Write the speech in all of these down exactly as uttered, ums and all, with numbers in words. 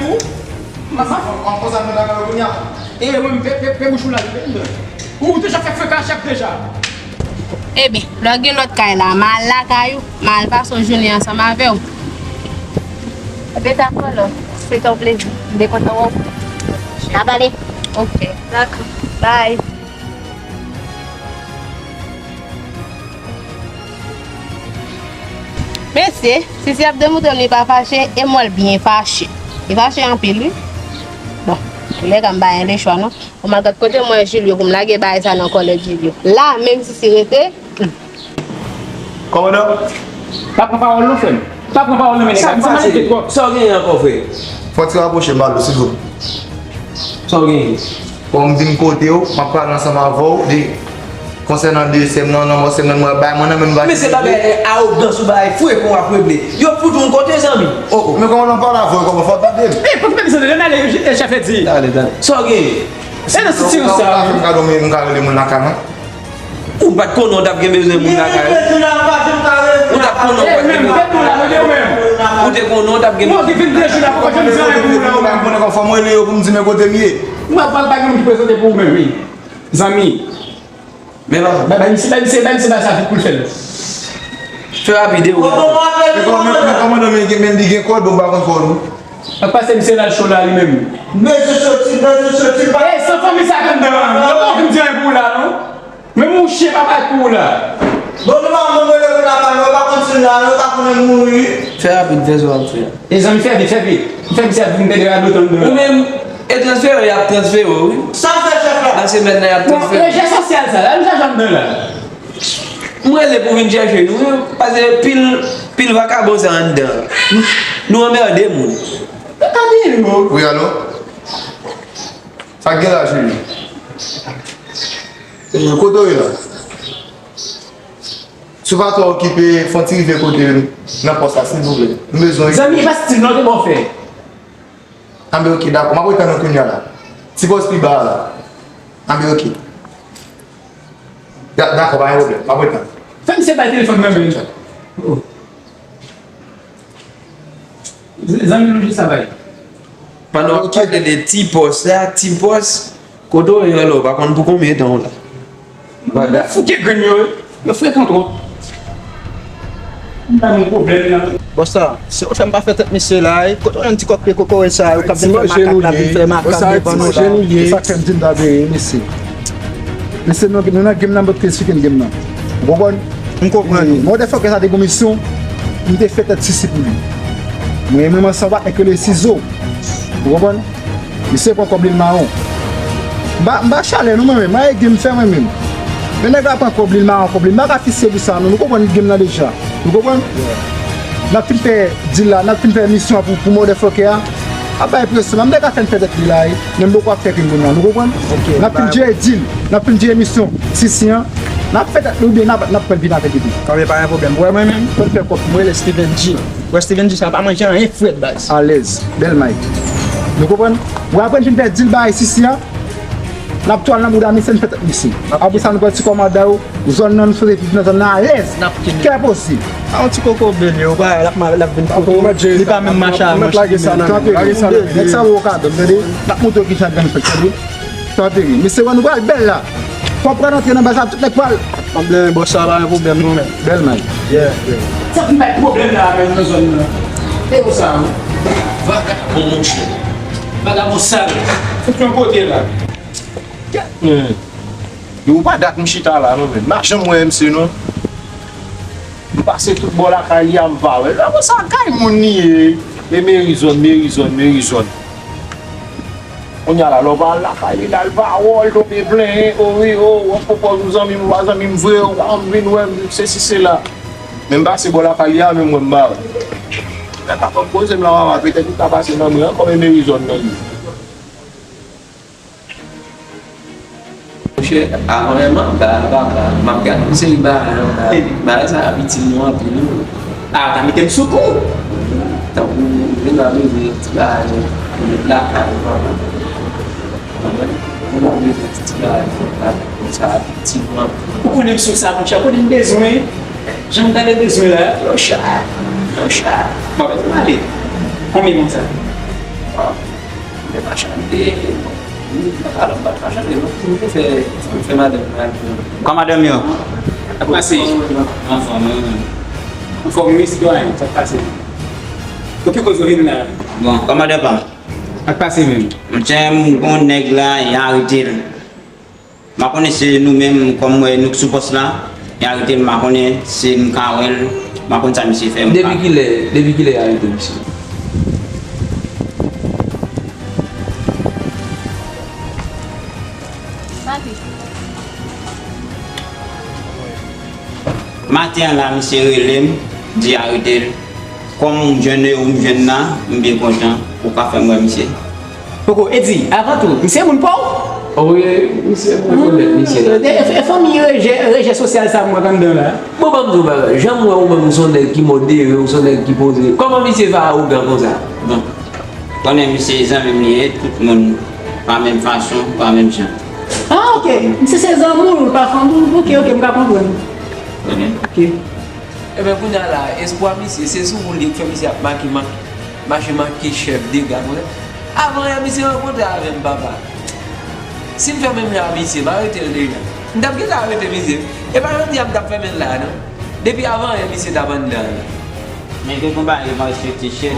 pou ou. Mama. An konsa nou la kounye a. E wi, m pe, pe, pe bouch ou la, ou deja fè fè kachèt deja. Ebyen, lè w gen lòt kay la, m al lakay ou, m al pase yon jounen ansanm avè w. Ebyen, dakò, lò. Se te yon plezi. M te kontan wè w. N a pale. Ok. Dakò. Bye. Mesye, Sisi ap demontre m li pa fache, e m wè l byen fache. Li fache anpil, wi. Bon, lè ka m pa gen lechwa, non. Bon, m al gad kote m wè Julio pou m lage bagay sa nan kòlèt Julio. La, menm Sisi rete. Kòmandan. Pa pran pawòl non, frè m. Pa pran pawòl non, men nèg la. Sa, sa malite twòp. Sa w genyen ankò, frè? Fò ti rapwoche m pale w, silvouplè. Sa w genyen? Bon, m vin kote w, m ap pale ansanm avè w de konsènan de sè m nan, lanmò sè m nan, mwen bay mwen nan menm bagay. Men se bagay awogans ou bagay frekan w ap regle. Yo fout ou yon kote, zanmi. Oh, oh, men kòman w pale avè w, kòman fò w tande m? E, pou ki pa desann, lè n ale, chèf e di. Tande, tande. Sa w genyen? E nan sitiyasyon sa. M ka dòmi, m ka rele moun lakay mwen. Ou pa t konnen w t ap gen bezwen moun lakay ou. Ou t ap konnen w pa t gen bezwen. Ou te konnen w t ap gen bezwen. Mwen ki vin de jou la, poko janm di anyen pou ou la, ou menm. Mwen konnen kòman fò m rele yo pou m di men kote m ye. Mwen pa, pa gen moun ki prezante pou ou menm, wi. Zanmi. Men papa. Bay, bay misye, bay misye, bay misye bagay sa vit pou l fè l. Fè rapid, e ou. Men kòman, men, men kòman nan men gen, men li gen kòd, bon, m pa konn kòd ou. Ak pase misye la cho la li menm. Bezwen soti, bezwen soti, pa. E, san fanmi sa k anndan an, yo pa vin di anyen pou ou la, non. Men mouche pa bay pou ou la. Bon, nou pa konn rele moun lakay, nou pa konn si l la, nou pa konnen moun wi. Fè rapid, fè sa w ap fè a. E zanmi, fè vit, fè vit. Fè misye ap vin pèdi radotan anndan an. Ou menm, e transfere, y ap transfere w, wi. Sa fè chèf la? Nan semèn nan, y ap transfere. Bon, rejè sosyal sa, la, nou sa jwenn anndan la. M rele pou vin chèche nou, wi. Paske pil, pil vakabon sa anndan. Nou anmède moun. Yo ka vini, non. Wi, alo? Sa k gen la, cheri? E, kote w ye la? Si w pa twò okipe, fè yon ti rive kote m nan pòs la, silvouplè. M bezwen. Zanmi, e pa stil non, te bon fè. Anben, oke, dakò. M ap ret tann ou kounye a la. Ti pòz pi ba a la. Anben, oke. Da-, dakò, pa gen pwoblèm. M ap ret tann. Fè misye bay telefòn nan men. Oh. Zanmi nou jis travay. Pandan w ap pale de ti pòs la, ti pòs, kote w ye la, w pa konn pou konbyen tan w la. Yo fouke grenn yo, yo frekan twòp. M pa gen pwoblèm nan. Bòs la, se ou fè m pa fè tèt mesye la, e kote w jwenn ti kòk pye kokoye sa yo k ap vin fè makak la, vin fè makak devan nou la. Se sa k fè m di m ta veye mesye. Mesye, nou, nou nan game nan, m pral eksplike n game nan. Ou konprann? M konprann. E, motherfucker sa te gon misyon, m te fè tèt Sisi pou li. Mwen, mwen, mwen ansanm avèk le sizo. Ou konprann? Misye pran kòb li l mawon. M pa, m pa chalè nou mwen menm, mwen e game fè mwen menm. Men nèg la pran kòb li l mawon, kòb li. M pa ka fise pou sa non, nou konprann game nan deja. Nou konprann? N ap fin fè deal la, n ap fin fè misyon an pou, pou motherfucker a. Ap bay presyon la, m te ka fè n fè tèt li la, wi. Men m poko ap fè krim pou nou an, nou konprann? N ap fin jere deal, n ap fin jere misyon Sisi an. N ap fè tèt li oubyen n ap, n ap pran l vin avèk li tou. Anben, pa gen pwoblèm. Ou wè mwen menm, fò n fè kòb. Mwen rele Steven G. Ou wè Steven G sa pa manje anyen frèt baz. Alèz, bèl Mike. Nou konprann? Ou aprann fin fè deal bay Sisi an. N ap twal nan bouda misye, n fè tèt misye. Apre sa, nou pral ti kòmandan yo, zòn nan, nou sipoze viv nan zòn nan alèz. Kè posib. A yon ti koko bèl yo, ba, l ap ma-, l ap vin kote w. Li pa menm mache a mwen. Tanpri, nèg sa yo ka dòm, tande. Tanpri, mesye, wè nou pral bèl la. Fò w pral antre nan baz la, tout nèg pral. Pwoblèm, bòs sa pa gen pwoblèm non, men. Bèl may. Yeah, yeah. Sa ki bay pwoblèm la, menm nan zòn nan. E konsa, wi. Vagabon, monchè. Vagabon sal. Tout yon kote la. Hmm. Yo, pa dat m chita la, non, men. M pa janm wè misye, non. M pase tout bò lakay li a, m pa wè l. Apre sa, kay moun li ye. E meri zòn, meri zòn, meri zòn. Kounye a la, lè w pa al lakay li la, l pa wè w, l tonbe plenyen, o wi, o, w ap pwopoze yon zanmi m, ou pa zanmi m vre, ou pa janm vin wè m, sesi, sela. Men m pase bò lakay li a, men m wè m pa wè. Lè ta fè m poze m la, mama, petèt li ta pase nan men an, kòm e meri zòn nan li. Monchè, avan menm m ap ba, ba, ba, m ap gade yon seri bagay, bagay, bagay sa ap itil nou anpil, wi. A, ta mete m sou kou. Tankou, vin la bezwen ti bagay, pou met lakay, ou konprann? Ou konprann? Vin la bezwen ti, ti bagay, sa ap itil nou anpil. Ou konnen m sou sa, monchè, konnen m bezwen, jan m tande bezwen la. Monchè, monchè. Bon, mwen ale. Konbyen konsa? Mwen pa chante. Alò, m pa, pa chante, non. M te fè, m fè madanm mwen. Kòman madanm yo? Ap pase. Anfòm, wi. Anfòm, wi, sitwayen, sa k pase? Pou ki koz ou vin la? Bon, kòmandan pa. Ak pase menm. Monchè, m gon nèg la, y arete l. M pa konnen se nou menm, kòm m wè nou k sou pòs la, y arete l, m pa konnen se m ka wè l, m pa konn sa misye fè, m pa. Depi kilè, depi kilè y arete misye? Maten an la, misye rele m, di arete l. Kòm m jwenn yo, m jwenn la, m byen kontan ou ka fè m wè misye. Poko, Eddy, avan tou, misye moun pa w? Wi, misye moun rekonèt misye la. E, e, e fanmi rejè, rejè sosyal sa m wè anndan la. Bon, ban m di w bagay, jan m wè ou menm, ou se yon nèg ki modere, ou se yon nèg ki poze. Kòman misye fè awogan konsa? Bon, konnen misye zanmi m li ye, tout moun pa menm fason, pa menm jan. Ah, ok. Misye se zanmi w, pa fanmi w. Ok, ok, m ka konprann. Ok. Ebyen, kounye a la, espwa misye, se sou ou li fè misye ap make, make, mache make chèf dega konsa. Avan yè, misye rankontre avè m, papa. Si m fè menm jan a misye, m arete l deja. M t ap gentan arete misye. E pa jodi a m t ap fèmen l la, non. Depi avan yè, misye t ap anndan la. Men gen yon bagay, yo pa respekte chèf.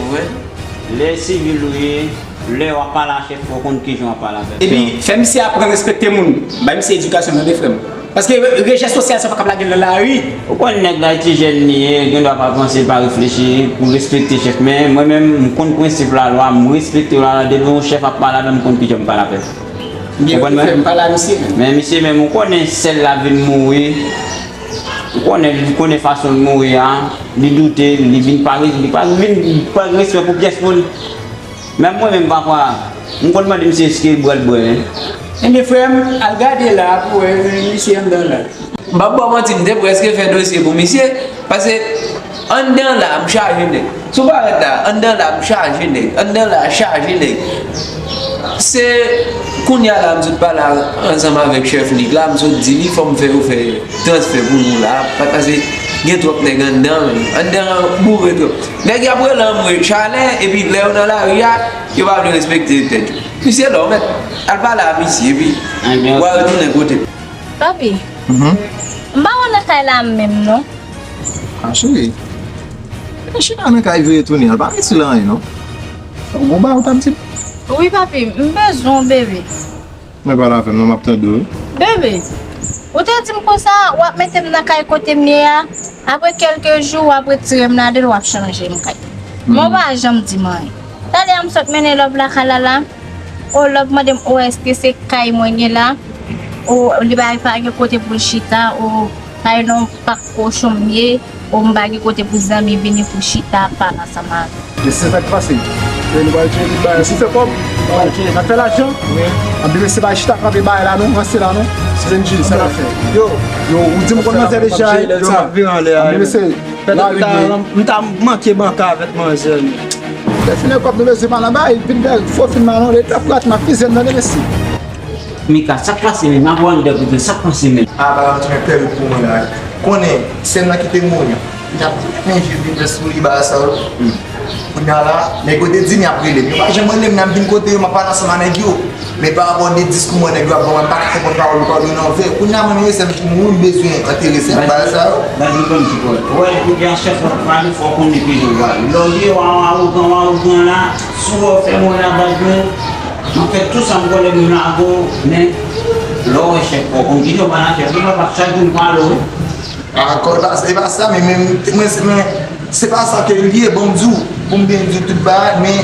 Lè sivil ou ye, lè w ap pale a chèf, fò w konn kijan w ap pale avè l. Epi, fè misye aprann respekte moun. Bay misye edikasyon, tande, frè m. Paske rejè sosyal sa pa kab lage l nan lari. Ou konn nèg la, ti jèn li ye, gendwa pa panse, pa reflechi pou respekte chèf. Men mwen menm, m konn prensip lalwa, m respekte lalwa. Depi yon chèf ap pale avè m, m konn kijan m pale avè l. Ou konprann mwen? Men misye menm, ou konnen sè l la vin mouri. Ou konnen, li konnen fason l mouri a, li doute, li vin pa, li pa vin pran respè pou pyès moun. Menm mwen menm pafwa, m konn mande misye èske l bwè, l bwè. Ebyen, frè m, al gade la pou w wè misye anndan la. M p ap ba w manti, m te prèske fè dosye pou misye, paske anndan la, m chaje nèg. Si w pa wè la, anndan la, m chaje nèg. Anndan la, chaje nèg. Se kounye a la, m sot pale ansanm avèk chèf Nik la, m sot di li, fò m fè yo fè transfè pou nou la, pa-, paske gen twòp nèg anndan, anndan an boure twòp. Nèg y ap rele anmwe chalè, epi lè yo nan lari a, yo pa vle respekte tèt yo. Misye lè w mèt al pale a misye, epi w a retounen kote l. Papi, m pa wè w nan kay la menm non. A cheri, men chita nan kay vire tounen an, l pa itil anyen non. Ou gon bagay ou t ap di m? Wi papi, m bezwen w bebe. Men pale avè m non, m ap tande w wi. Bebe, ou te di m konsa, w ap mete m nan kay kote m ye a, apre kèlke jou, w ap retire m ladan l, w ap chanje m kay. Men w pa janm di m anyen. Talè a m sot mennen Love lakay la la, o, Love mande m, o, èske se kay mwen ye la? O, li pa, pa gen kote pou l chita, o, kay nan pak kochon m ye, o, m pa gen kote pou zanmi vini pou chita ap pale ansanm avè l. Men se sa k pase. Men nou pral tcheke tout bagay. Misye fè kòb. N ap fè lajan. Anben mesye pa chita kanpe bagay la non, ranse la non. Benji, sa n ap fè? Yo, yo, ou di m konn manzè deja, yo. Anben mesye, m ta manke banka avèk manzè. Lè fini kòb nou bezwen pa nan bay, vin fè fo fim la non, lè t ap rat m ap fize m tande mesye. Mika, sa k pase menm? Avwa anndan pou mwen, sa k pase menm? A, bagay an tounen tèrib pou mwen la. Konnen, sè m nan ki te mouri an. Li t ap di, men je vin sou li, bagay sa yo. Kounye a la, nèg yo te di m y ap rele m. Yo pa janm rele m, nan m vin kote yo, m ap pale ansanm a nèg yo. Men pa rapò de diskou mwen nèg yo ap ban mwen, m pa ka fè pòtpawòl, pawòl yo nan vè. Kounye a mwen menm, se m ki mouri, m bezwen antere sè m, bagay sa yo. Baz, ou konn ki pòl. Wè, ou gen chèf la pale, fò w konn ki jan w pale. Lè w ye, w awogan, w awogan la, si w fè mwen la, baz, mwen, m ap fè tout sa m konnen pou m lage w, men lè w wè chèf, fò w konn ki jan w pale ak chèf, ou pa chak jou m pale w. Akò, e pa, e pa sa, men, men, mwen, se, men, se pa sa ke l ye, bon, m di w, pou m byen di w tout bagay, men,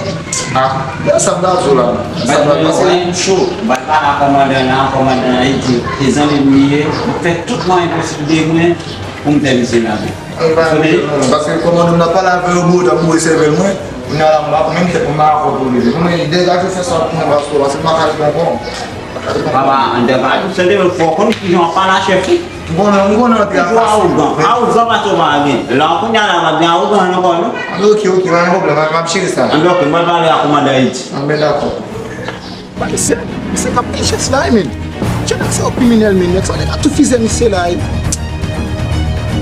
a, lè sa m ta di w la, sa m ta pase. Mwen cho, m pral pale ak kòmandan nan, kòmandan nan, li di, se zanmi m li ye, m fè tout mwayen posib de mwen pou m fè misye lage. Mwen pa vle non, paske kòmandan m nan pale avè yo, bro, t ap boure sèvèl mwen, kounye a la, m pa, menm tèt mwen, m pa konn pou li. Mwen, degaje fè sa pou mwen, paske, paske m pa ka rive ankò. Papa, anndan pa di, se de fò konn ki jan w ap pale a chèf ou. M konnen, m konnen antre a fas. Toujou awogan. Awogan pa twò pa gen. La, kounye a la, pa gen awogan ankò, non. Anben, oke, oke, pa gen pwoblèm, m ap, m ap jere sa. Anben, oke, mwen pale a kòmandan Edi. Anben, dakò. Bay se, se k ap peye chès la, wi, men. Jan nèg sa yo kriminèl, men. Nèg sa yo te ka tou fizye misye la, wi.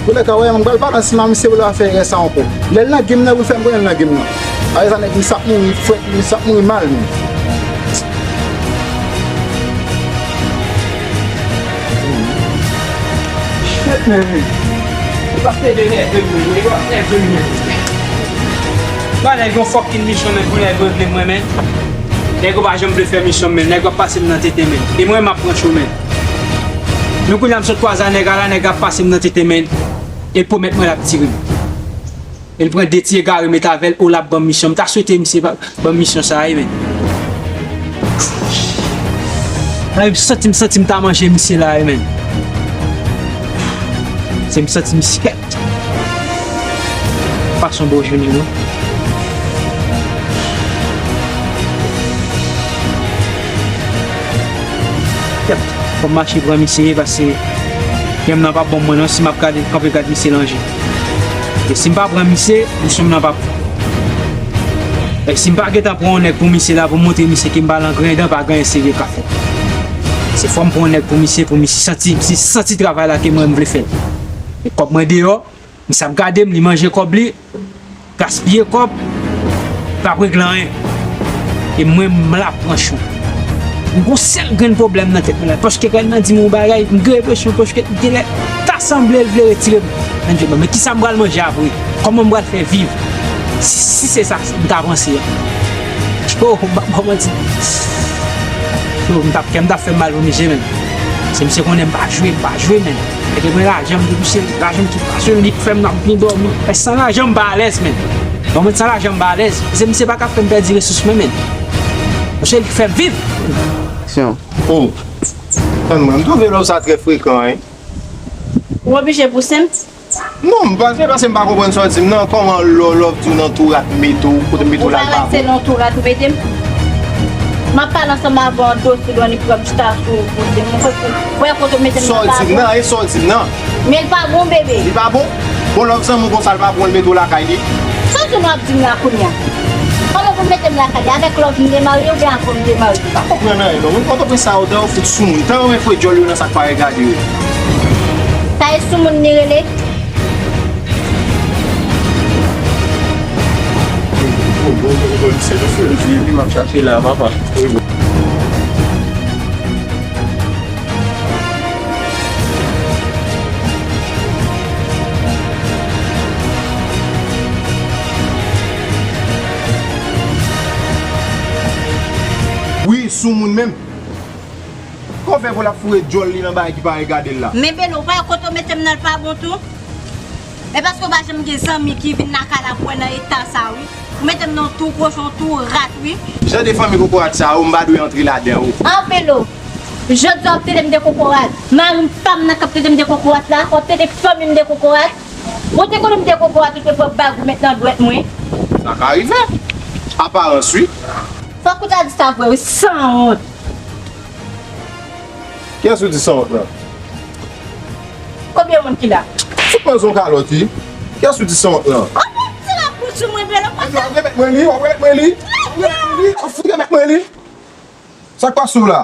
Kounye a, wè, m pral pale ansanm a misye pou l pa fè erè sa ankò. Lè l nan game nan, pou l fè m konnen l nan game nan. Apre sa, nèg, misye ap mouri frèt, misye ap mouri mal, men. Shit, man. Ou pa te de nève m, men. Ou pa nève m, men. Ba nèg yon fucking misyon, men, pou nèg yo vle mwen, men. Nèg yo pa janm vle fè misyon, men. Nèg yo ap pase m nan tete, men. E mwen, m ap pran cho, men. Men kounye a, m sot kwaze a nèg la, nèg la ap pase m nan tete, men. E l pwomèt mwen l ap tire m. E l pran de ti egare met avè l, o l ap ban m misyon. M ta swete misye pa ban m misyon sa a, wi, men. Ay, m santi, m santi m ta manje misye la, wi, men. Se m santi misye kèt. Fason bon jounen, non. Kèt. Fò m mache pran misye, paske game nan p ap bon mwen, non, si m ap gade, kanpe gad misye nan je. E si m pa pran misye, misyon m nan p ap fèt. E si m pa gentan pran yon nèg pou misye la, pou m montre misye ke m pa lan grenn dan, pa gen anyen serye k ap fèt. Se fò m pran yon nèg pou misye, pou misye santi, misye santi travay la ke mwen m vle fè l. E kòb mwen deyò, misye ap gade m, li manje kòb li, gaspiye kòb, l ap regle anyen. E mwen, m la pran cho. M gon sèl grenn pwoblèm nan tèt mwen la. Paske grann nan di m yon bagay, m gen enpresyon paske li genlè ta sanble l vle retire m nan djòb la. Men kisa m pral manje apre? Kòman m pral fè viv? Si, si se sa m ta panse a. Oh, m p ap ba w manti. Yo, m t ap, kè m t ap fè m mal pou misye, men. Se misye konnen m pa jwe, m pa jwe, men. Nèg mwen lajan m depi se lajan m ki pase li k fè m ap byen dòmi. Paske san lajan m pa alèz, men. Bon, mwen san lajan m pa alèz. Se misye pa ka fè m pèdi resous mwen, men. Paske li k fè m viv. Aksyon. Oh. Tann mwen, m twouve lòv sa trè frekan, wi. Ou oblije pouse m? Non, m pa, se paske m pa konprann sa w di m nan. Kòman lò, lòv di w nan tou rat m mete w, kote m mete w la l pa bon? Ou pa wè se nan tou rat ou mete m? M ap pale ansanm avè w an do sou do, li pran m chita sou kote m. Ou wè kote w mete m nan pa bon? Sa w di m nan, e sa w di m nan? Men l pa bon, bebe. Li pa bon? Bon, lòv zanmi w konsa, l pa bon, l mete w lakay li? Sa w di nou ap di m la kounye a? Kòman pou l mete m lakay li? Avèk lòv m te marye oubyen avan m te marye? M pa konprann anyen, non. Moun pòtoprens sa yo, tan yo fout sou moun. Tan yo renfwe djòl yo nan sa k pa regade yo. Sa e sou moun li rele? Bon, bon, bon, bon, se nou fè l di, epi m ap chache la, papa. Wi, sou moun menm. Kòman fè pou l ap foure djòl li nan bagay ki pa regade l la? Men Belo, ou pa wè kote w mete m nan l pa bon tou? E paske w pa janm gen zanmi ki vin lakay la pou wè nan eta sa, wi. Ou mete m nan yon tou kochon, tou rat, wi. Jan de fanmi kokorat sa yo, m pa dwe antre ladan yo. An Belo, jodi a w ap trete m de kokorat. Mari m pa m nan k ap trete m de kokorat la, w ap trete fanmi m de kokorat. Ou te konnen m de kokorat, ou te pran bag ou met nan dwèt mwen. Sa ka rive. Aparans, wi. Fòk ou ta di sa vre, wi, sanwont. Kiyès ou di sanwont lan? Konbyen moun ki la? Fout mwen zon kalòt, wi. Kiyès ou di sanwont lan? Ou vin tire kout sou mwen, Belo, konsa. W ap remèt mwen li, w ap remèt mwen li. W ap remèt mwen li, w ap fout remèt mwen li. Sa k pase w la?